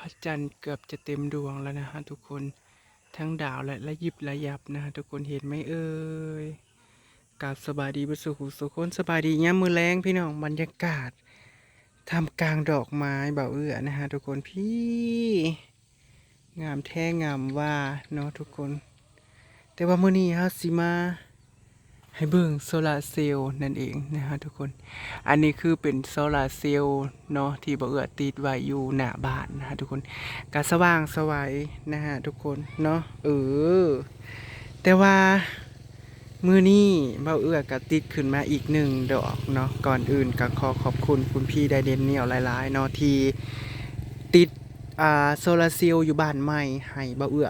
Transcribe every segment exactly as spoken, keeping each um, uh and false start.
พระจันทร์เกือบจะเต็มดวงแล้วนะฮะทุกคน ทั้งดาวและระยิบระยับนะฮะทุกคน เห็นไหมเอ่ย กราบสบายดีเบิดสู่ผู้สู่คน สบายดียามมื้อแลงพี่น้อง บรรยากาศท่ามกลางดอกไม้บ่าวเอื้อนะฮะทุกคน พี้ งามแท้งามว่าเนาะทุกคน แต่ว่ามื้อนี้เฮาสิมาให้เบิ่งโซลาร์เซลล์นั่นเองนะฮะทุกคน อันนี้คือเป็นโซลาร์เซลล์เนาะ ที่บ่าวเอื้อติดไว้อยู่หน้าบ้านนะฮะทุกคน ก็สว่างไสวนะฮะทุกคนเนาะ เออ แต่ว่ามื้อนี้บ่าวเอื้อก็ติดขึ้นมาอีกหนึ่งดอกเนาะ ก่อนอื่นก็ขอขอบคุณคุณพี่ไดเดนเนียลหลายๆเนาะ ที่ติด อ่า โซลาร์เซลล์อยู่บ้านใหม่ให้บ่าวเอื้อ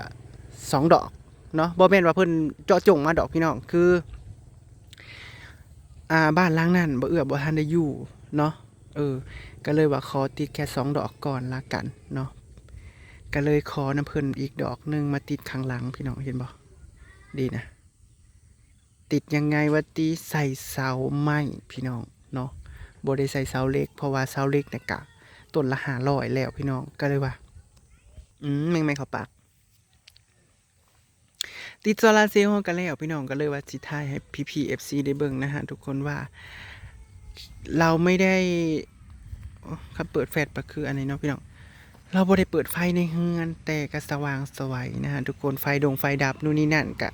สองดอกเนาะ บ่แม่นว่าเพิ่นเจาะจงมาดอกพี่น้อง คือ อ่า บ้านหลังนั้นบ่าวเอื้อบ่ทันได้อยู่เนาะ เออ ก็เลยว่าขอติดแค่สองดอกก่อนละกันเนาะ ก็เลยขอนำเพิ่นอีกดอกหนึ่งมาติดข้างหลังพี่น้อง เห็นบ่ ดีนะ ติดยังไงวะติ ใส่เสาไม้พี่น้องเนาะ บ่ได้ใส่เสาเหล็ก เพราะว่าเสาเหล็กเนี่ยกะต้นละห้าร้อยแล้วพี่น้อง ก็เลยว่า อืม แม่งๆ เข้าปาก ติดโซลาร์เซลล์เฮาก็แล้วพี่น้อง ก็เลยว่าสิถ่ายให้พี่ๆ เอฟซี ได้เบิ่งนะฮะทุกคนว่า เราไม่ได้ โอ้ คันเปิดแฟลชก็คืออันนี้เนาะพี่น้อง เราบ่ได้เปิดไฟในเฮือน แต่ก็สว่างไสวนะฮะทุกคน ไฟดงไฟดับนู่นนี่นั่นก็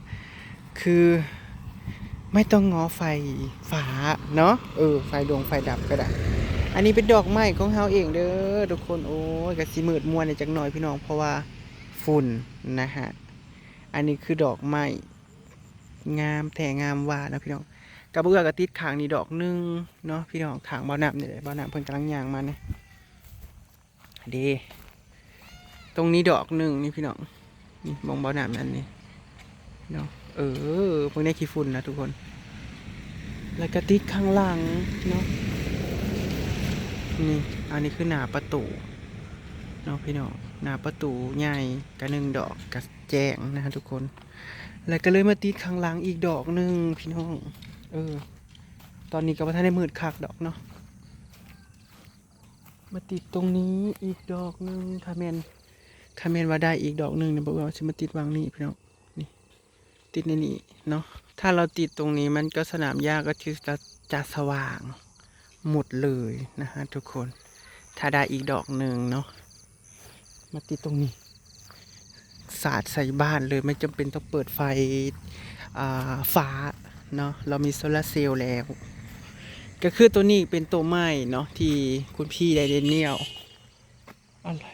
คือ ไม่ต้องง้อไฟฟ้าเนาะ เออ ไฟดงไฟดับก็ได้ อันนี้เป็นดอกไม้ของเฮาเองเด้อทุกคน โอ้ย ก็สิมืดมัวแหน่จักหน่อยพี่น้อง เพราะว่าฝุ่นนะฮะ อันนี้คือดอกไม้ งามแท้งามว่าเนาะพี่น้อง ก็บ่าวเอื้อก็ติดข้างนี้ดอกหนึ่งเนาะพี่น้อง ข้างบ่าวน้ำนี่แหละ บ่าวน้ำเพิ่นกำลังย่างมานะ เด้ ตรงนี้ดอกหนึ่งนี่พี่น้อง นี่มองบ่าวน้ำนั่นนี่เนาะ เออ เบิ่งได้ขี้ฝุ่นนะทุกคน แล้วก็ติดข้างหลังเนาะ นี่ อันนี้คือหน้าประตูเนาะพี่น้อง หน้าประตูใหญ่ก็หนึ่งดอก ก็แจ้งนะฮะทุกคน แล้วก็เลยมาติดข้างหลังอีกดอกหนึ่งพี่น้อง เออ ตอนนี้ก็บ่ทันได้มืดคักดอกเนาะ มาติดตรงนี้อีกดอกหนึ่ง ถ้าแม่น ถ้าแม่นว่าได้อีกดอกหนึ่งเนี่ย บ่าวเอื้อสิมาติดวางนี่พี่น้อง นี่ ติดในนี้เนาะ ถ้าเราติดตรงนี้มันก็สนามหญ้าก็คือจะ จะสว่างหมดเลยนะฮะทุกคน ถ้าได้อีกดอกหนึ่งเนาะ มาติดตรงนี้ สาดใส่บ้านเลย ไม่จำเป็นต้องเปิดไฟ อ่า ฟ้าเนาะ เรามีโซลาร์เซลล์แล้ว ก็คือตัวนี้เป็นตัวใหม่เนาะ ที่คุณพี่ไดเดเนียล อะไร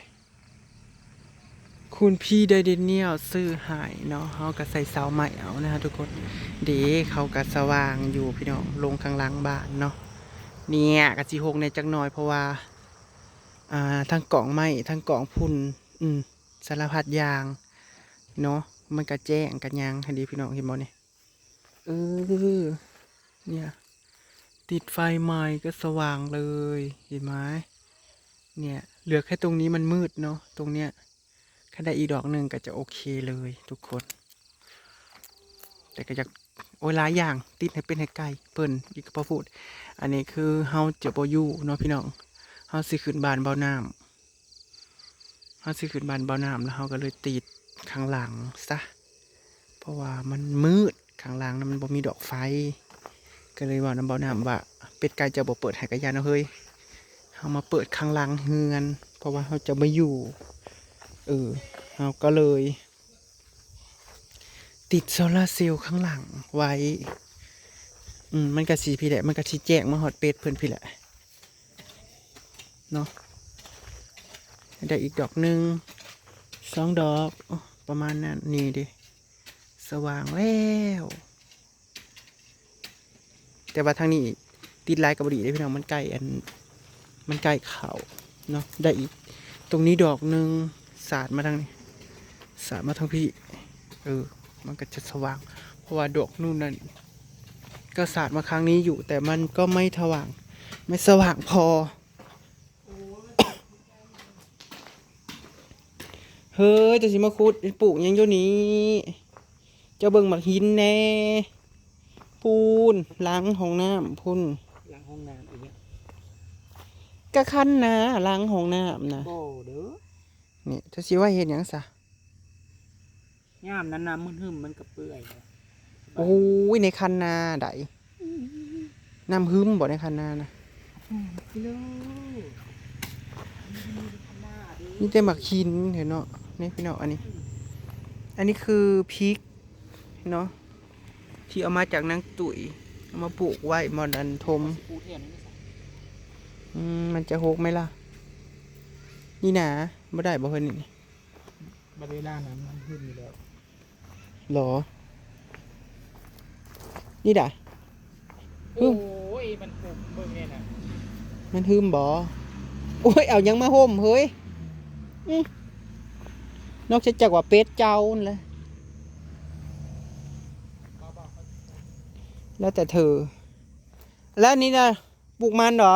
คุณพี่ไดเดเนียลซื้อให้เนาะ เฮาก็ใส่เสาไม้เอานะฮะทุกคน เด้ เขาก็สว่างอยู่พี่น้อง ลงข้างหลังบ้านเนาะ เนี่ย ก็สิหกแหน่จักหน่อย เพราะว่า อ่า ทั้งกองไม้ ทั้งกองฝุ่น อืม สารพัดอย่างเนาะ มันก็แจ้งกันยัง หั้นเด้พี่น้อง เห็นบ่เนี่ย เออ เนี่ย ติดไฟใหม่ก็สว่างเลย เห็นไหม เนี่ย เหลือแค่ตรงนี้มันมืดเนาะ ตรงเนี้ย คันได้อีกดอกหนึ่งก็จะโอเคเลยทุกคน แต่ก็อยาก โอ้ย หลายอย่าง ติดให้เป็นให้ไกล เพิ่นอีกก็พอพูด อันนี้คือเฮาจะบ่อยู่เนาะพี่น้อง เฮาสิขึ้นบ้านบ่าวน้ำ เฮาสิขึ้นบ้านบ่าวน้ำ แล้วเฮาก็เลยติดข้างหลังซะ เพราะว่ามันมืด ข้างหลังน่ะมันบ่มีดอกไฟ ก็เลยเว้านำบ่าวน้ำว่า "เป็ดไก่เจ้าบ่เปิดให้กะย่าเนาะเฮ้ย เฮามาเปิดข้างหลังเฮือน เพราะว่าเฮาจะบ่อยู่ เออ เฮาก็เลย ติดโซลาร์เซลล์ข้างหลังไว้ อืม มันก็สิพี้แหละ มันก็สิแจ้งมาฮอดเป็ดเพิ่นพี้แหละ เนาะ ได้อีกดอกหนึ่ง สองดอก โอ้ ประมาณนั้น นี่เด้ สว่างแล้ว แต่ว่าทางนี้ติดหลายก็บ่ดีเด้พี่น้อง มันใกล้อัน มันใกล้เขาเนาะ ได้อีก ตรงนี้ดอกหนึ่ง สาดมาทางนี้ สาดมาทางพี้ เออ มันก็จะสว่าง เพราะว่าดอกนู่นนั่น ก็สาดมาครั้งนี้อยู่ แต่มันก็ไม่สว่าง ไม่สว่างพอ เฮ้ย เจ้าสิมาขุดปลูกหยังอยู่นี่ เจ้าเบิ่งหมากหินแหน่ พู้น หลังห้องน้ำพู้น หลังห้องน้ำอีกเนี่ย กะคันนา หลังห้องน้ำนะ บ่เด้อ นี่เธอสิไว้เฮ็ดหยังซะ ยามนั้นน้ำมันหึมมันก็เปื่อยเลย โอ้ย ในคันนาใด น้ำหึมบ่ในคันนานะ กิโล มีแต่หมากหินเห็นเนาะ นี่พี่น้อง อันนี้ อันนี้คือพริกเนาะ ที่เอามาจากนางตุ๋ย เอามาปลูกไว้หม่องอันถม ปูแทนนี่สิ อืม มันจะหกไหมล่ะ นี่นะบ่ได้บ่เฮ้ยนี่ บัดเวลานั้นมันหึมอยู่แล้ว หรอ นี่ด่ะ โอ้ยมันหึมเบิ่งเนี่ยนะ มันหึมบ่ โอ้ย เอาหยังมาห่มเฮ้ย อืม นอกจากว่าเป็ดเจ้านั่นแหละ แล้วแต่เธอ แล้วอันนี้นะ ปลูกมันเหรอ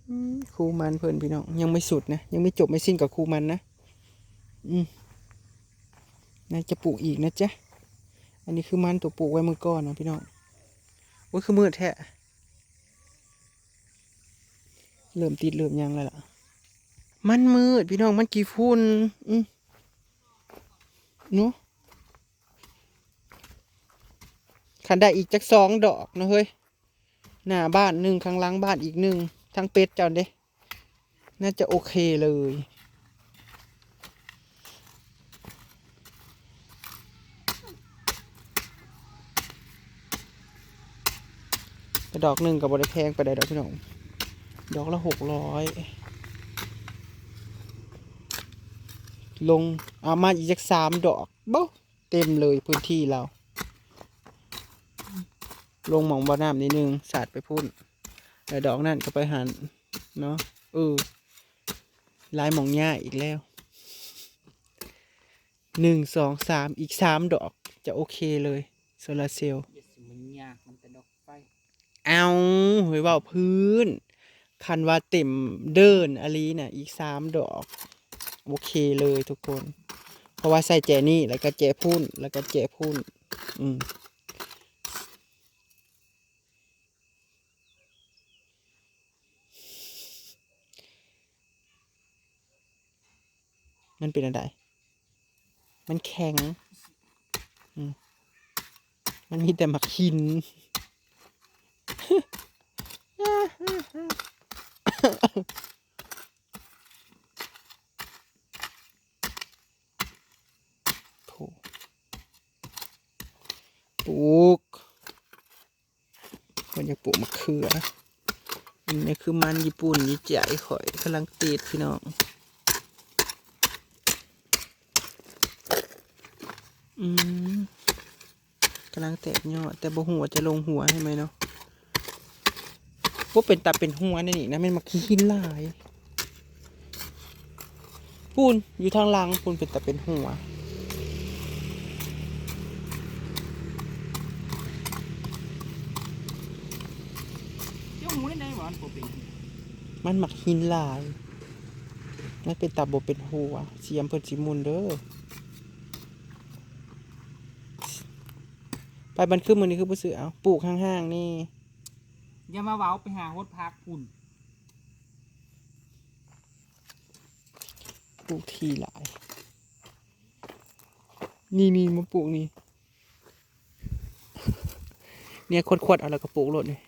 อืม คูมันเพิ่นพี่น้อง ยังไม่สุดนะ ยังไม่จบไม่สิ้นกับคูมันนะ อืม น่าจะปลูกอีกนะจ๊ะ อันนี้คือมันตัวปลูกไว้เมื่อก่อนนะพี่น้อง โอ้ย คือมืดแท้ เริ่มติดเริ่มหยังแล้วล่ะ มันมืดพี่น้อง มันขี้ฝุ่น อืม เนาะ คันได้อีกจักสองดอกนะเฮ้ย หน้าบ้านหนึ่ง ข้างหลังบ้านอีกหนึ่ง ทั้งเป็ดเจ้าเด้ น่าจะโอเคเลย แต่ดอกหนึ่งก็บ่ได้แพงปานใดดอกพี่น้อง ดอกละหกร้อย ลง เอามาอีกจักสามดอก บ่ เต็มเลยพื้นที่เรา ลงหม่องบ่อน้ำนิดนึง สาดไปพุ้น แล้วดอกนั่นก็ไปหัน เนาะ เออ หลายหม่องหญ้าอีกแล้ว หนึ่ง สอง สาม อีกสามดอก จะโอเคเลย โซลาร์เซลล์ เดี๋ยวสิมันยากมันแต่ดอกไฟ เอา เฮ้ย เว้าพื้น คันว่าเต็มเดินอะลีน่ะ อีกสามดอก โอเคเลยทุกคน เพราะว่าใส่แจนี่ แล้วก็แจพุ้น แล้วก็แจพุ้น อืม มันเป็นอะไร มันแข็ง อืม มันมีแต่หมากหิน โถ ปลูก เพิ่นอยากปลูกมะเขือ อันนี้คือมันญี่ปุ่น ยี่ใจ๋ข่อยกำลังติดพี่น้อง อืม กำลังแตกยอด แต่บ่ฮู้ว่าจะลงหัวให้ไหมเนาะ บ่เป็นตาเป็นหัวแนวนี้นะ แม่นหมากขี้หินหลาย ปูนอยู่ทางหลังปูนเป็นตาเป็นหัว เจ้าหมูได้ไหนหวานปกติ มันหมากหินหลาย มันเป็นตาบ่เป็นหัว เสียมเพิ่นสิมุนเด้อ ไปบันคืนมื้อนี้คือบ่ซื้อ เอาปลูกห่างๆนี่ อย่ามาเว้าไปหาฮดพักคุณ ปลูกที่หลาย นี่นี่มาปลูกนี่ เนี่ยขวดๆเอาแล้วก็ปลูกโลดนี่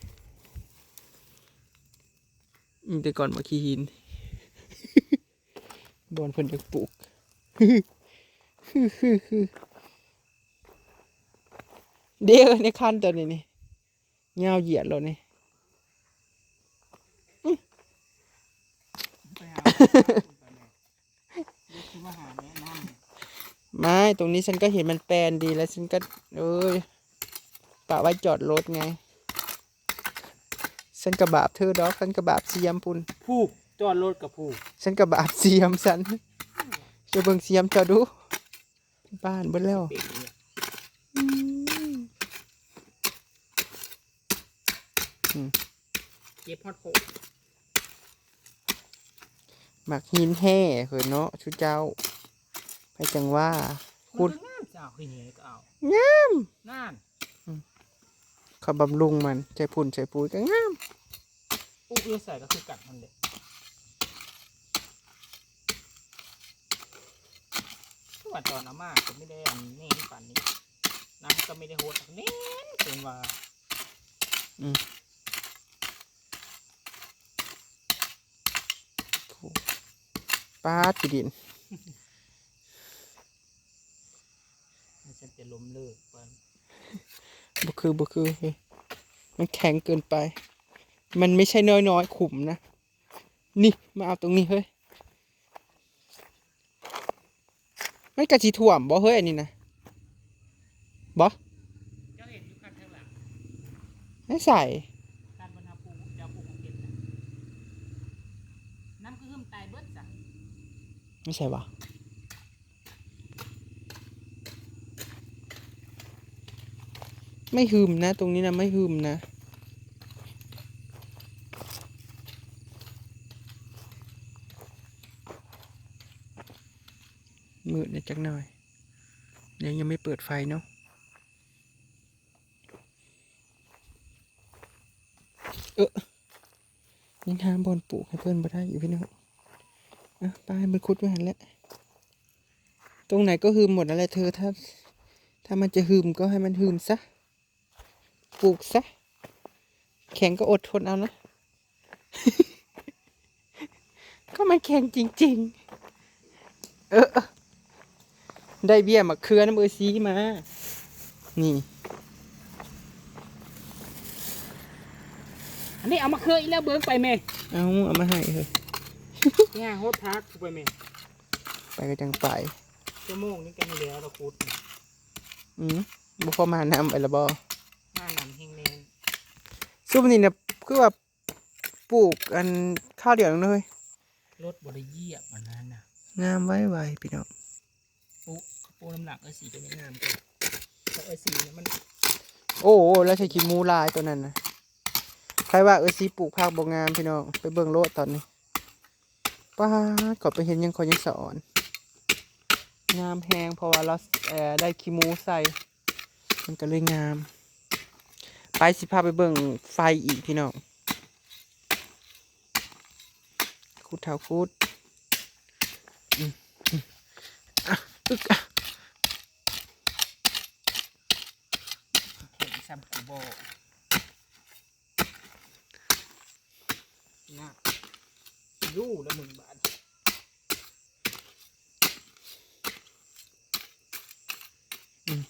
อืม แต่ก่อนหมากขี้หิน บ่อนเพิ่นอยากปลูก เด้อในคันตัวนี้นี่ ยาวเหยียดโลดนี่ ไปหาคุณไปเลยเดี๋ยวคุณมาหาแนะนำ ไม่ ตรงนี้ฉันก็เห็นมันแปลนดีแล้วฉันก็ เอ้ย ปะไว้จอดรถไง ฉันกะบาปเธอดอก ฉันกะบาปเสียมพุ้น ผูกจอดรถกับผูก ฉันกะบาปเสียมฉัน จะเบิ่งเสียมเจ้าดู บ้านเบิดแล้ว เป็นอย่างเงี้ย อืม อืม เก็บฮอดโค หมากหินแห่เขินเนาะ ชุเจ้า ไปจังว่า ขุด มันก็งามจ้าคือเนี้ยก็เอา งาม นั่น เขาบำรุงมัน ใส่พุ้นใส่ปุ๋ยก็งาม ปลูกเอื้อใส่ก็คือกัดมันเลย ตอนเอามาก็ไม่ได้อันนี้ปานนี้ น้ำก็ไม่ได้โหดเน้นเกินว่า อืมปาดขี้ดิน ฉันจะล้มเลิกก่อน บ่คือบ่คือเฮ้ยมันแข็งเกินไป มันไม่ใช่น้อยๆขุมนะ นี่มาเอาตรงนี้เฮ้ย มันกะสิท่วมบ่เฮ้ยอันนี้นะบ่ เจ้าเห็นอยู่คันข้างหลัง ไม่ใส่ คันบรรทัดปูเจ้าปูของเก็บนะน้ำก็หึ่มตายเบิดจ้ะ ไม่ใส่วะ ไม่หึมนะ ตรงนี้นะไม่หึมนะ มืดเนี่ยจักหน่อย ยังยังไม่เปิดไฟเนาะ เออยังหาบ่อนปลูกให้เพิ่นบ่ได้อยู่พี่น้อง อ่ะไปมันขุดไว้หั่นแหละ ตรงไหนก็หึมหมดนั่นแหละเธอ ถ้า ถ้ามันจะหึมก็ให้มันหึมซะ ปลูกซะ แข็งก็อดทนเอานะ ก็มันแข็งจริงๆ เออ ได้เบี้ยมะเขือนำเอื้อยสีมา นี่ อันนี้เอามาเคยอีกแล้วเบิ้งไปแม่ เอาเอามาให้เฮ้ย เนี่ยโหดพักกูไปแม่ ไปก็จังไป ชั่วโมงนี้กันแล้วเราขุด อืมบ่พอมานำไปละบ่ หน้าน้ำแห้งแน่น ซุมนี่เนี่ยคือว่าปลูกอันข้าวเดียวนึงเลย รถบริเยียบอันนั้นนะ งามไวๆพี่น้อง ปูปูน้ำหนักเออสีจะไม่งามกันเพราะเออสีเนี่ยมัน โอ้ แล้วใส่ขี้หมูหลายตัวนั้นนะ ใครว่าเออสีปลูกผักบ่งามพี่น้อง ไปเบิ่งโลดตอนนี้ ป๊าด ขอยไปเห็นหยังขอยยังสะออน งามแฮง เพราะว่าเรา เอ่อ ได้ขี้หมูใส่ มันก็เลยงาม ไปสิพาไปเบิ่งไฟอีกพี่น้อง ขุดเถาขุด อืม อืม อ่ะ อึก อ่ะ เห็นซ้ำกูบอกนะรู้แล้วมึงบาด อืม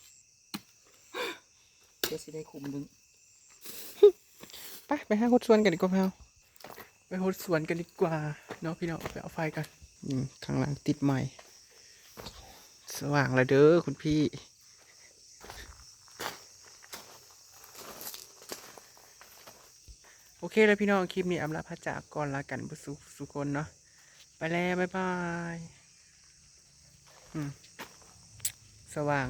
เดี๋ยวสิได้คุมดึง ไป ไปหาหดสวนกันดีกว่าพี่น้อง ไปหดสวนกันดีกว่าเนาะพี่น้อง ไปเอาไฟกัน อืม ข้างหลังติดไม้ สว่างแล้วเด้อคุณพี่ โอเคแล้วพี่น้อง คลิปนี้อำลาพระจากก่อน ลากันบ่สู่สู่คนเนาะ ไปแล้ว บ๊ายบาย อืม สว่าง